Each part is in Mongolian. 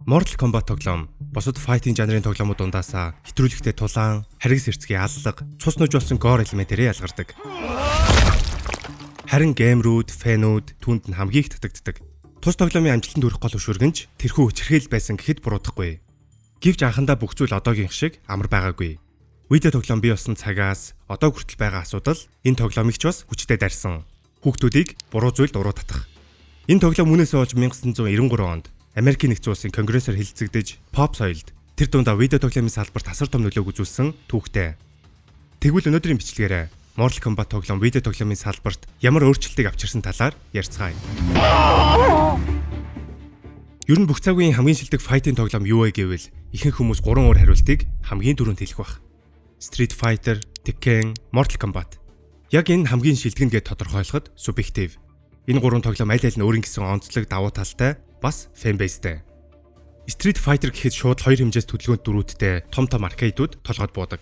Mortal Kombat тоглоом бусад fighting жанрын тоглоомууд дундаасаа хэтрүүлэгтэй тулаан, харгас эрцгийн аллага, цус нүүж болсон gore элементээрээ ялгардаг. Харин gamer үүд, fan үүд түүнд нь хамгийн их татагддаг. Тус тоглоомын амжилтанд хүрэх гол хөшүүрэг нь ч тэрхүү хүчирхийлэл байсан гэхэд буруудахгүй. Гэвч анхандаа бүх зүйл одоогийнх шиг амар байгаагүй. Видео тоглоом бий болсон цагаас одоо хүртэл байгаа асуудал энэ тоглоомыг ч бас хүчтэй дайрсан. Хүүхдүүдийг буруу зүйлд уруу татах. Энэ тоглоом үүнээсээ болж 1993 онд Америкийн нэгдсэн улсын конгрессоор хэлэлцэгдэж, pop соёлд, тэр дундаа видео тоглоомын салбарт асар том нөлөөг үзүүлсэн түүхтэй. Тэгвэл өнөөдрийн бичлэгээрээ Mortal Kombat тоглоом видео тоглоомын салбарт ямар өөрчлөлтийг авчирсан талаар ярьцгаая. Ер нь бүх цаг үеийн хамгийн шилдэг fighting тоглоом юу вэ гэвэл ихэнх хүмүүс гурван өөр хариултыг хамгийн түрүүнд хэлэх байх. Street Fighter, Tekken, Mortal Kombat. Яг энэ хамгийн шилдэг нь гэж тодорхойлоход субъектив. Энэ гурван тоглоом аль аль нь өөрийн гэсэн онцлог, давуу талтай, бас fan base тэй. Street Fighter гэхэд шууд хоёр хэмжээс хөдөлгөөнт дүрүүдтэй том том arcade ууд толгойд буудаг.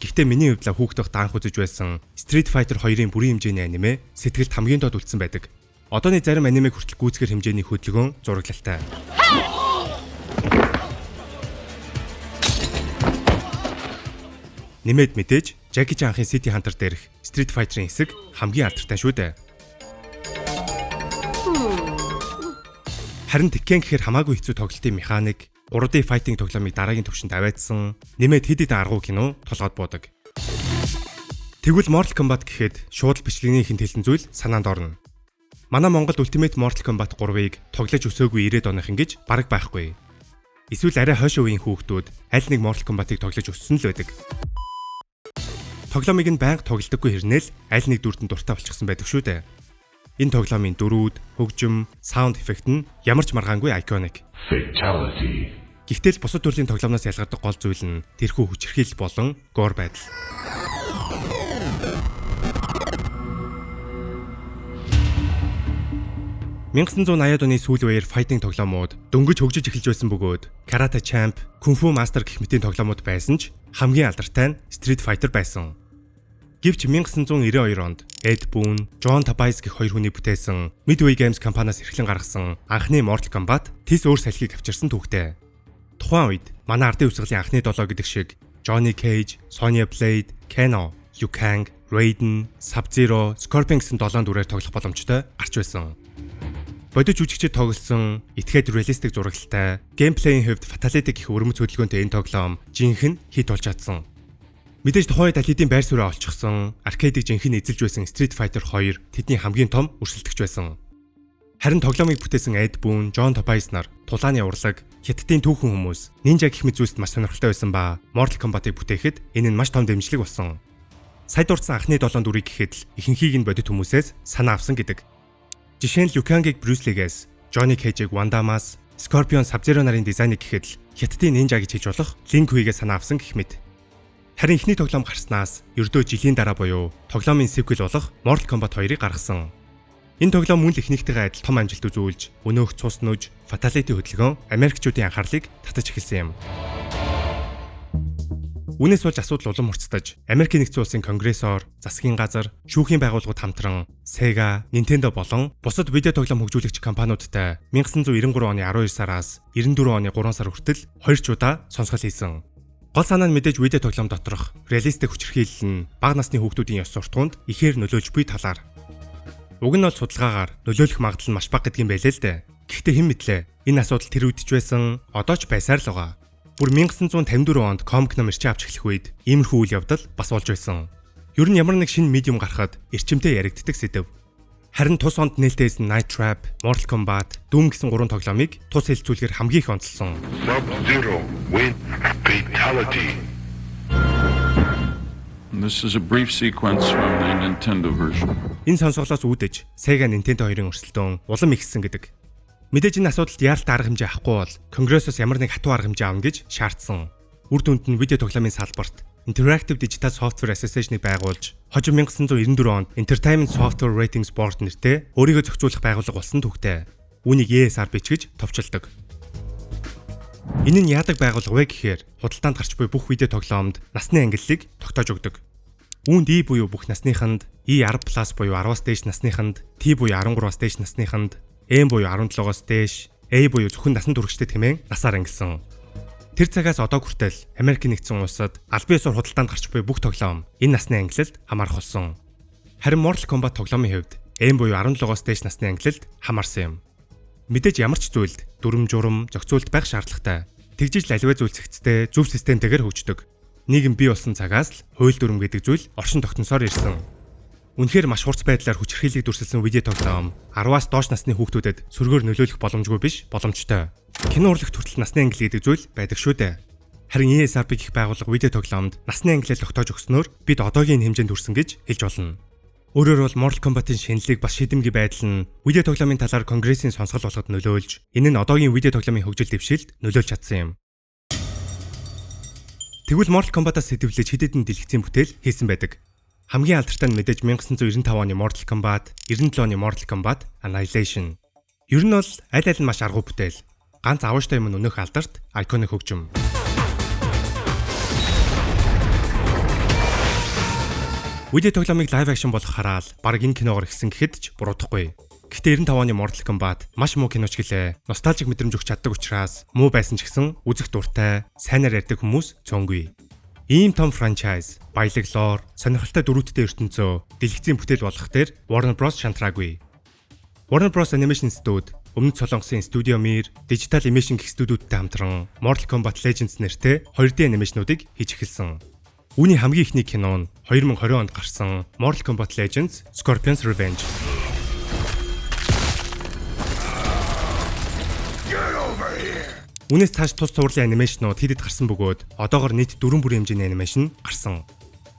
Гэхдээ миний хувьд л хүүхэд байхдаа анх үзэж байсан Street Fighter 2-ын бүрийн хэмжээний аниме сэтгэлд хамгийн доод үлдсэн байдаг. Одооны зарим анимэг хүртэл гүйцэтгэх хэмжээний хөдөлгөөн зураглалтай. Нэмээд мэдээж Jackie Chan-ын City Hunter дээрх Street Fighter-ын хэсэг хамгийн алдартай шүү дээ. Харин Tekken гэхээр хамаагүй хэцүү тоглолтын механик, 3D fighting тоглоомыг дараагийн түвшинд аваадсан, нэмээд хэд хэдэн аргу кино толгойд буудаг. Тэгвэл Mortal Kombat гэхэд шууд л бичлэгний ихэнд хэлсэн зүйл санаанд орно. Манай Монголд Ultimate Mortal Kombat 3-ыг тоглож өсөөгүй 90-ад оныхон гэж бараг байхгүй. Эсвэл арай хойш үеийн хүүхдүүд аль нэг Mortal Kombat-ыг тоглож өссөн л байдаг. Тоглоомыг нь байнга тоглодоггүй хэрнээ л аль нэг дүрд нь дуртай болчихсон байдаг шүү дээ. Энэ тоглоомын дүрүүд, хөгжим, sound effect нь ямар ч маргаангүй iconic. Fatality. Гэхдээ л бусад төрлийн тоглоомноос ялгардаг гол зүйл нь тэрхүү хүчирхийлэл болон gore байдал. 1980-ад оны сүүл үеэр fighting тоглоомууд дөнгөж хөгжиж эхэлж байсан бөгөөд Karate Champ, Kung Fu Master гэх мэтийн тоглоомууд байсан ч хамгийн алдартай нь Street Fighter байсан. Гэвч 1992 онд Ed Boon, John Tobias гэх хоёр хүний бүтээсэн Midway Games компаниас эрхлэн гаргасан анхны Mortal Kombat тис өөр салхийг авчирсан түүхтэй. Тухайн үед манай ардын хувьсгалын анхны долоо гэдэг шиг Johnny Cage, Sonya Blade, Kano, Liu Kang, Raiden, Sub-Zero, Scorpion гэсэн долоон дүрээр тоглох боломжтой гарч байсан. Бодит жүжигчид тоглосон, этгээд realistic зураглалтай, gameplay ийн хувьд fatality гэх өвөрмөц хөдөлгөөнтэй энэ тоглоом жинхэнэ хит болж чадсан. Мэдээж тухайн үед аль хэдийн байр сууриа олчихсон, arcade ыг жинхэнэ эзэлж байсан Street Fighter 2 тэдний хамгийн том өрсөлдөгч байсан. Харин тоглоомыг бүтээсэн Ed Boon, John Tobias нар тулааны урлаг, Хятадын түүхэн хүмүүс, ninja гэх мэт зүйлсд маш сонирхолтой байсан ба Mortal Kombat-ыг бүтээхэд энэ нь маш том дэмжлэг болсон. Сая дурдсан анхны долоон дүрийг гэхэд л ихэнхийг нь бодит хүмүүсээс санаа авсан гэдэг. Жишээ нь Liu Kang-ыг Bruce Lee-гээс, Johnny Cage-ыг Van Damme-аас, Scorpion Sub-Zero нарын дизайныг гэхэд л Хятадын ninja гэж хэлж болох Lin Kuei-гээс санаа авсан гэх мэт. Харин эхний тоглоом гарснаас ердөө жилийн дараа буюу тоглоомын sequel болох Mortal Kombat 2-ыг гаргасан. Энэ тоглоом мөн л эхнийхтэйгээ адил том амжилт үзүүлж, өнөөх цус нүж, fatality хөдөлгөөн Америкчуудын анхаарлыг татаж эхэлсэн юм. Үүнээс болж асуудал улам хурцдаж, Америкийн нэгдсэн улсын конгрессоор, засгийн газар, шүүхийн байгууллагууд хамтран Sega, Nintendo болон бусад видео тоглоом хөгжүүлэгч компаниудтай 1993 оны 12 сараас 94 оны 3 сар хүртэл хоёр ч удаа сонсгол хийсэн. Гол санаа нь мэдээж видео тоглоом доторх realistic хүчирхийлэл нь бага насны хүүхдүүдийн ёс суртахуунд ихээр нөлөөлж буй талаар. Уг нь бол судалгаагаар нөлөөлөх магадлал нь маш бага гэдэг юм байлээ л дээ. Гэхдээ хэн мэдлээ, энэ асуудал тэр үед ч байсан, одоо ч байсаар л байгаа. Бүр 1954 онд комик ном эрчим авч эхлэх үед иймэрхүү үйл явдал бас болж байсан. Ер нь ямар нэг шинэ medium гарахад эрчимтэй яригддаг сэдэв. Харин тус онд нээлттэйсэн Night Trap, Mortal Kombat, Doom гэсэн гурван тоглоомыг тус хэлэлцүүлэхээр хамгийн их онцлсон. Sub-Zero win. Fatality. This is a brief sequence from the Nintendo version. Энэ сонсголоос үүдэж Sega, Nintendo хоёрын өрсөлдөөн улам ихссэн гэдэг. Мэдээж энэ асуудалд яаралтай арга хэмжээ авахгүй бол Конгрессоос ямар нэг хатуу арга хэмжээ авна гэж шаардсан. Үр дүнд нь видео тоглоомын салбарт Interactive Digital Software Association-ыг байгуулж, хожим 1994 онд Entertainment Software Ratings Board нэртэй өөрийгөө зохицуулах байгууллага болсон түүхтэй. Үүнийг ESRB ч гэж товчилдог. Энэ нь яадаг байгууллага вэ гэхээр худалдаанд гарч буй бүх видео тоглоомд насны ангиллыг тогтоож өгдөг. Үүнд E буюу бүх насныханд, E10 plus буюу 10-аас дээш насныханд, T буюу 13-аас дээш насныханд, M буюу 17-оос дээш, A буюу зөвхөн насан туршидтэй хэмээн насаар ангилсан. Тэр цагаас одоо хүртэл Америк нэгдсэн улсад албан ёсоор худалдаанд гарч буй бүх тоглоом энэ насны ангилалд хамаарах болсон. Харин Mortal Kombat тоглоомын хувьд M буюу 17-оос дээш насны ангилалд хамаарсан юм. Мэдээж ямар ч зүйлд дүрм журам, зохицуулт байх шаардлагатай. Тэгжиж л аливаа зүйл цэгцтэй, зөв системтэйгээр хөгждөг. Нийгэм бий болсон цагаас л хууль дүрм гэдэг зүйл оршин тогтносоор ирсэн. Үнэхээр маш хурц байдлаар хүчирхийллийг дүрсэлсэн видео тоглоом 10-аас доош насны хүүхдүүдэд сөргөөр нөлөөлөх боломжгүй биш, боломжтой. Кино урлагт хүртэл насны ангил гэдэг зүйл байдаг шүү дээ. Харин ESRB гэх байгууллага видео тоглоомд насны ангилал тогтоож өгснөөр бид одоогийн хэмжээнд хүрсэн гэж хэлж болно. Өөрөөр бол Mortal Kombat-ын шинэлэг бас шийдэмгий байдал нь видео тоглоомын талаар Конгрессийн сонсгол болоход нөлөөлж, энэ нь одоогийн видео тоглоомын хөгжил дэвшилд нөлөөлж чадсан юм. Тэгвэл Mortal Kombat-аас сэдэвлэж хэд хэдэн дэлгэцийн бүтээл хийсэн байдаг. Хамгийн алдартай нь мэдээж 1995 оны Mortal Kombat, 97 оны Mortal Kombat Annihilation. Ер нь бол аль аль нь маш аргу бүтээл. Ганц авууштай юм нь өнөөх алдарт iconic хөгжим. Видео тоглоомыг live action болох хараал бараг энэ киногоор ихсэн гэхэд ч буруудахгүй. Гэхдээ 95 оны Mortal Kombat маш муу киноч гэлээ. Nostalgic мэдрэмж өгч чаддаг учраас муу байсан ч гэсэн үзэх дуртай, сайнаар ярьдаг хүмүүс цөөнгүй. Ийм том franchise, баялаг lore, сонирхолтой дүрүүдтэй ертөнцөө дэлгэцийн бүтээл болгох дээр Warner Bros шантраагүй. Warner Bros Animation Studio Өмнөд Солонгосын Studio Mir, Digital Animation гэх студиудтай хамтран Mortal Kombat Legends нэртэй 2D animation уудыг хийж эхэлсэн. Үүний хамгийн эхний кино нь 2020 онд гарсан Mortal Kombat Legends: Scorpion's Revenge. Үүнээс цааш тус цувралын animation ууд хэд хэд гарсан бөгөөд одоогор нийт дөрвөн бүрийн хэмжээний animation гарсан.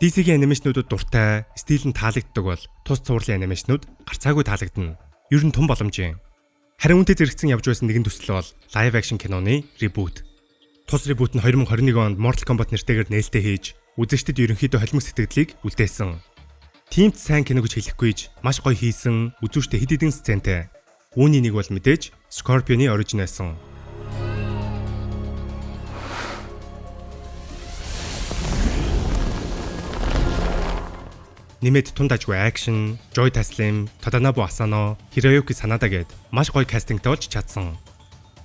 DC-гийн animation уудад дуртай, стил нь таалагддаг бол тус цувралын animation ууд гарцаагүй таалагдана. Ер нь тун боломжийн. Харин үүнтэй зэрэгцэн явж байсан нэгэн төсөл бол live action киноны reboot. Тус reboot нь 2021 онд Mortal Kombat нэртэйгээр нээлттэй хийж, үзэгчдэд ерөнхийдөө холимог сэтгэгдлийг үлдээсэн. Тийм ч сайн кино гэж хэлэхгүй ч маш гоё хийсэн, үзүүштэй хэд хэдэн scene тэй. Үүний нэг бол мэдээж Scorpion-ы origin байсан. Нэмээд тунд ажгүй action, Joe Taslim, Tadanobu Asano, Hiroyuki Sanada гээд маш гоё casting тай болж чадсан.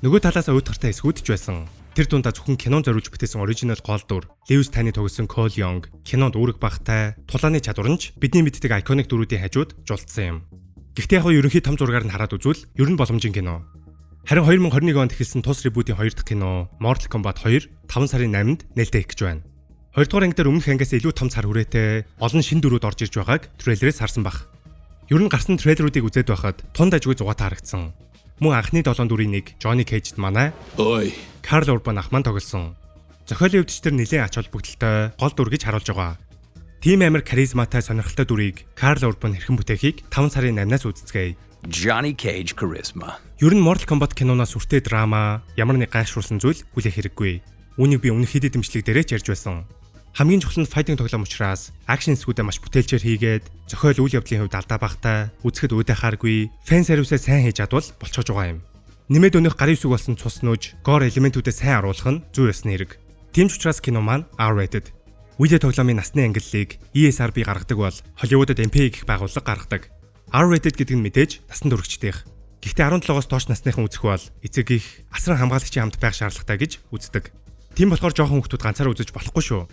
Нөгөө талаас уйтгартай хэсгүүд ч байсан. Тэр дундаа зөвхөн кинон зориулж бүтээсэн original гол дүр Lewis Tan-ы тоглосон Cole Young кинонд үүрэг багтай, тулааны чадвар нь ч бидний мэддэг iconic дүрүүдийн хажууд жулдсан юм. Гэхдээ яг ерөнхий том зургаар нь хараад үзвэл ер нь боломжийн кино. Харин 2021 онд эхэлсэн тус reboot ийн хоёр дахь кино Mortal Kombat 2 5 сарын 8-нд нээлттэй хийх гэж байна. Хоёрдугаар анги дээр өмнөх ангиас илүү том цар хүрээтэй олон шинэ дүрүүд орж ирж байгааг трейлерээс харсан байх. Ер нь гарсан трейлерүүдийг үзээд байхад тунд ажгүй зугаатай харагдсан. Мөн анхны 7 дүрийн нэг Johnny Cage-д манай Ой. Karl Urban ах маань тоглосон. Зохиолын хувьд ч тэр нэлээд ач холбогдолтой гол дүр гэж харуулж байгаа. Тийм амар харизматай, сонирхолтой дүрийг Karl Urban хэрхэн бүтээхийг 5 сарын 8-наас үздэцгээе. Johnny Cage charisma. Ер нь Mortal Kombat киноноос сүртэй драма, ямар нэг гайхшруулсан зүйл хүлээх хэрэггүй. Үүнийг би өмнөх хэд хэдэн бичлэг дээрээ ч ярьж байсан. Хамгийн чухал нь fighting тоглоом учраас action хэсгүүдээ маш бүтээлчээр хийгээд, зохиол үйл явдлын хувьд алдаа багтай, үзэхэд уйдахааргүй, fan service ээ сайн хийж чадвал болчихож байгаа юм. Нэмээд өнөөх гарын үсэг болсон цус нүүж, gore элементүүдээ сайн оруулах нь зүй ёсны хэрэг. Тийм ч учраас кино маань R-rated. Видео тоглоомын насны ангиллыг ESRB гаргадаг бол Холливуудад MPAA гэх байгууллага гаргадаг. R-rated гэдэг нь мэдээж насан туршидтынх. Гэхдээ 17-оос доош насныхан үзэх бол эцэг их, асран хамгаалагчийн хамт байх шаардлагатай гэж үздэг. Тийм болохоор жоохон хүүхдүүд ганцаараа үзэж болохгүй шүү.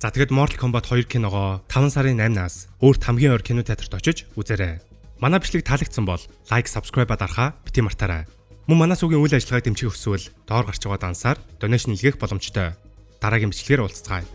За, тэгэд Mortal Kombat 2 киногоо 5 сарын 8-наас өөрт хамгийн ойр кино театрт очиж үзээрэй. Манай бичлэг таалагдсан бол like, subscribe дарахаа битгий мартаарай. Мөн манай сувгийн үйл ажиллагааг дэмжих хүсвэл доор гарч байгаа дансаар donation илгээх боломжтой. Дараагийн бичлэгээр уулзацгаая.